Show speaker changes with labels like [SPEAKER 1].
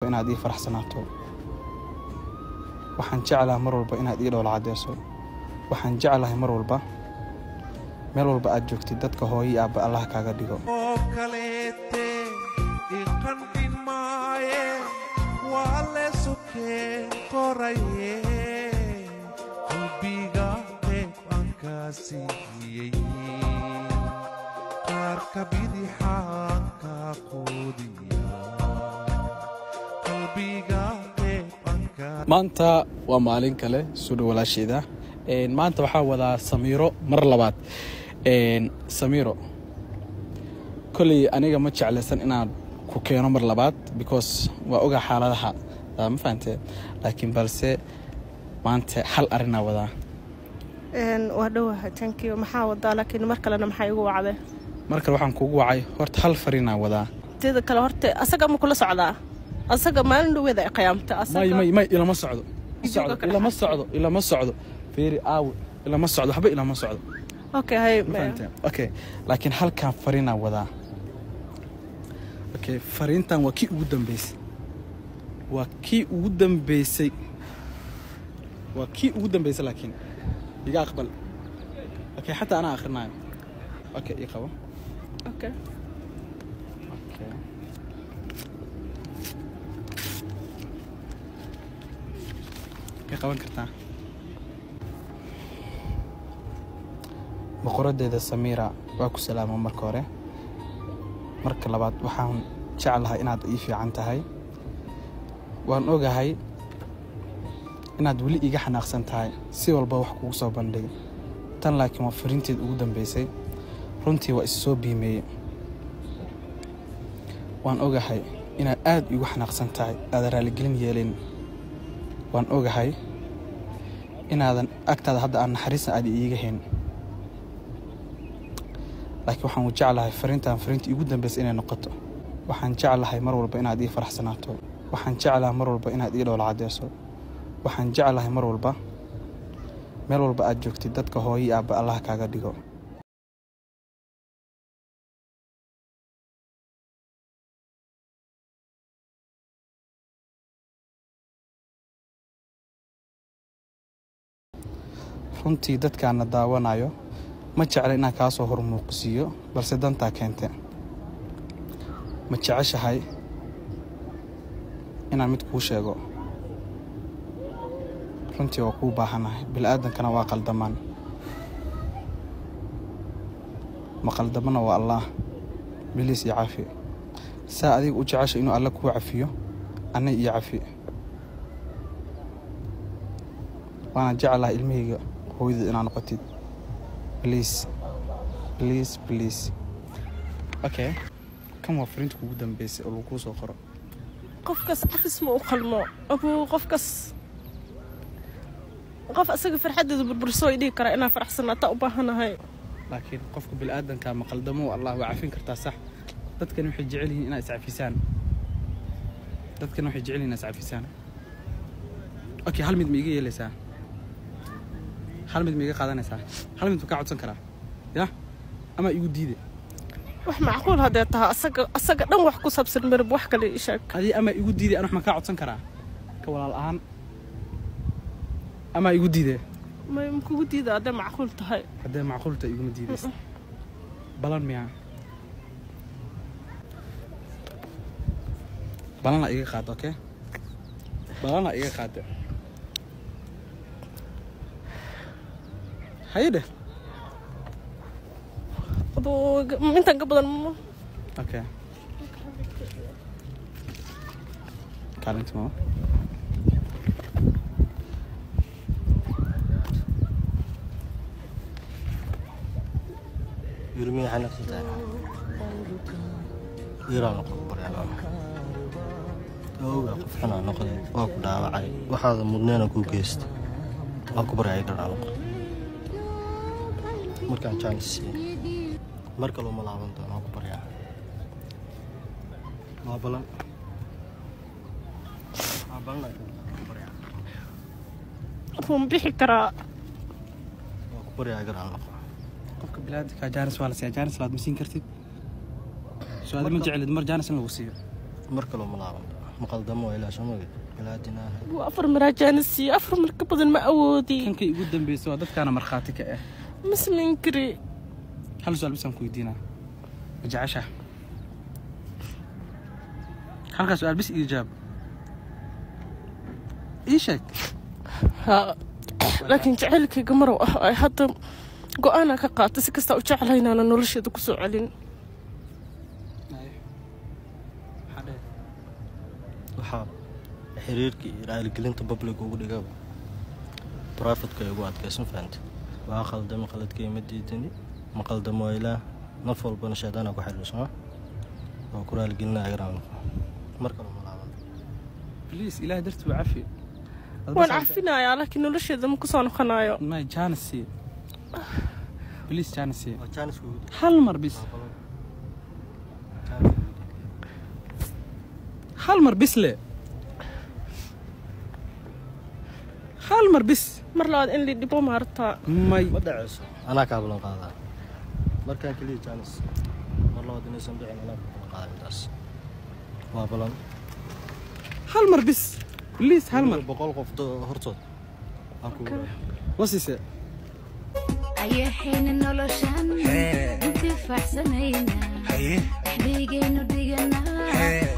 [SPEAKER 1] Inaad ii faraxsanaato waxaan jeclahay, mar walba inaad ii dhoola cadeyso waxaan jeclahay, mar walba meel walba aad joogtid dadka hooyo iyo aabba Allah kaaga dhigo.
[SPEAKER 2] Oo kaleete iqancin maaye, waa leesukee qoraye, qalbiga qeyb aan kaa siiyey, qaarka bidixaan kaa quudiya, qalbiga qeyb aan kaa.
[SPEAKER 1] Maanta waa maalin kale. Soo dhow walaasheeda. Maanta waxaa wadaa Samiiro mar labaad. Samiiro, kolley aniga ma jeclaysan inaan ku keeno mar labaad because waa ogaa xaaladaha, ma fahantee? Laakiin balse maanta hal arrinaa wadaa.
[SPEAKER 3] Waa dhowahay, thank you. Maxaa wadaa? Laakiin mar kalena maxaa igu wacday?
[SPEAKER 1] Mar kale waxaan kugu wacay, horta hal fariinaa wadaa.
[SPEAKER 3] Teeda kale, horta asaga ma kula socdaa? Asaga maalin dhoweeda ay qiyaamta.
[SPEAKER 1] May may may, ilama socdo.
[SPEAKER 3] Jooga kale.
[SPEAKER 1] Ilama socdo, ilama socdo. Fiiri, aawe, ilama socdo, waxba ilama socdo.
[SPEAKER 3] Okay, hay.
[SPEAKER 1] Ma fahanteen? Okay, laakiin halkan fariinaa wadaa. Okay, fariintan waa kii ugu dambeysay, waa kii ugu dambeysay, waa kii ugu dambeysay, laakiin iga aqbal. Okay, xataa anaa akhrinayo. Okay, ii qabo.
[SPEAKER 3] Okay.
[SPEAKER 1] Okay, ka qaban kartaa. Boqoradeeda Samiira, waa ku salaamo marka hore. Marka labaad, waxaan jeclahay inaad ii fiican tahay. Waan ogahay inaad weli iiga xanaaqsan tahay si walba wax kugu soo bandhigay tan, laakiin waa fariinteed ugu dambeysay. Runtii waa is soo biimeeyey. Waan ogahay inaad aad iigu xanaaqsan tahay, aadan raaligelin yeelin. Waan ogahay inaadan agtaada hadda aan naxariisna aad iiga hayn, laakiin waxaan u jeclahay fariintan fariinta iigu dambeysay inay noqoto. Waxaan jeclahay mar walba inaad ii faraxsanaato. Waxaan jeclahay mar walba inaad ii dhoola cadeyso. Waxaan jeclahay mar walba meel walba aad joogtid dadka hooyo iyo aabba Allah kaaga dhigo. Runtii dadkaana daawanayo ma jecla inaan kaa soo hormuuqsiiyo, balse dantaa keente. Ma jeceshahay inaan mid kuu sheego? Runtii waa kuu baahanahay. Bili-aadankana waa qaldamaan, ma qaldamana waa Allaah. Biliis iyo cafi saa adiga u jecesha inuu Alle kuu cafiyo, anna iyo cafi. Waana jeclahay ilmahayga hooyada inaa noqotid. Please, please, please. Okay, kan waa fariinta kugu dambeysay oo laguu soo qoro.
[SPEAKER 3] Qofkas cafis ma u qalmo, abuu. Qofkas qof asaga farxaddeeda burbursoo i dhihi karaa inaan faraxsanaataa u baahanahay.
[SPEAKER 1] Laakiin qofka bili-aadanka ma qaldamo, Allah waa cafin kartaa, sax. Dadkani waxay jecel yihiin inaad iscafisaan. Dadkani waxay jecel yihiin inaad iscafisaan. Okay, hal mid ma iga yeelaysaa? Hal mid ma iga qaadanaysaa? Hal mid ma kaa codsan karaa? Yah, ama igu diide?
[SPEAKER 3] Wax macquul haddee taha. Asaga dhan wax ku saabsan marab, wax kale ii sheeg.
[SPEAKER 1] Adii ama igu diiday, an wax ma kaa codsan karaa ka walaal ahaan? Ama igu diide?
[SPEAKER 3] May, makugu diida haddee macquul tahay.
[SPEAKER 1] Haddee macquul tahay iguma diidaysa? Balan miyaa? Balana iga qaado. Okay, balana iga qaado. Haye dheh.
[SPEAKER 3] Abuu, intaan ka badan ma.
[SPEAKER 1] Okay, kaalinta mama.
[SPEAKER 4] Yurmi, xanaaqsan tahay? Wiilaa noqon baryaan oga, qof xunaa noqday, waa ku dhaawacay, waxaada mudneena kuu geysta. Waa ku baryaya, garaa noqon. Markaan jaanis siiye, mar kale uma laaban doono. Waa ku baryaa, waa balan, waa balan, laakiin waa ku baryaa.
[SPEAKER 3] Abuu, ma bixi karaa?
[SPEAKER 4] Waa ku baryaa, garaa noqon.
[SPEAKER 1] Qofka bilaadka jaanis waa la siiyaa. Jaanis laad ma siin kartid? Soo adi ma jeclid mar jaanis in lagu siiyo?
[SPEAKER 4] Mar kale uma laaban doono. Ma qaldamo waa ilaa soo magid. Bilaadina ahay.
[SPEAKER 3] Waa 4 maraa jaanis siiye, 4 mar ka badan ma awoodi.
[SPEAKER 1] Kankii ugu dambeysay waa dadkaana markhaati ka ah.
[SPEAKER 3] Ma samayn kari.
[SPEAKER 1] Hal su-aal bisaan ku weydiinaa: ma jeceshaa? Halkaa su-aal bis ii jawaab, ii sheeg.
[SPEAKER 3] Haa, laakiin jacaylkayga marow ah ay hadda go-aanaa ka qaatay, si kastaa u jeclahay inaana nolosheeda kusoo celin.
[SPEAKER 1] Maxaa dhehe?
[SPEAKER 4] Waxaa xiriirka iyo raaligelinta public ugu dhigaba privateka ay ugu adkaysan, fahanta? Waa khaldame, khaladkay ma diidani. Ma qaldamo waa ilaah, naf walbana shaydaana ku xiriirsan. Waa ku raaligelinaa, iga mar kale ma laaban.
[SPEAKER 1] Please, ilaah dartii waa cafi.
[SPEAKER 3] Waan cafinayaa, laakiin nolosheeda ma kusoo noqonayo.
[SPEAKER 1] May, chance sii please, chance sii.
[SPEAKER 4] Waa chance kugu.
[SPEAKER 1] Hal mar bis, hal mar bis le, hal mar bis.
[SPEAKER 3] Mar labaad in la dhibo maartaa?
[SPEAKER 1] May.
[SPEAKER 4] Ma dhaceyso, anaa kaa ballan qaadaa. Markaan keliya chance, mar labaad inaysan dhicin anaa kaa ballan qaadaa. Intaas waa ballan.
[SPEAKER 1] Hal mar bis please, hal mar.
[SPEAKER 4] 100 qof hortood aan kugu.
[SPEAKER 1] Wasiise.
[SPEAKER 5] Ayaxayna noloshan intifaacsanayna, axdigaynu dhiganaa.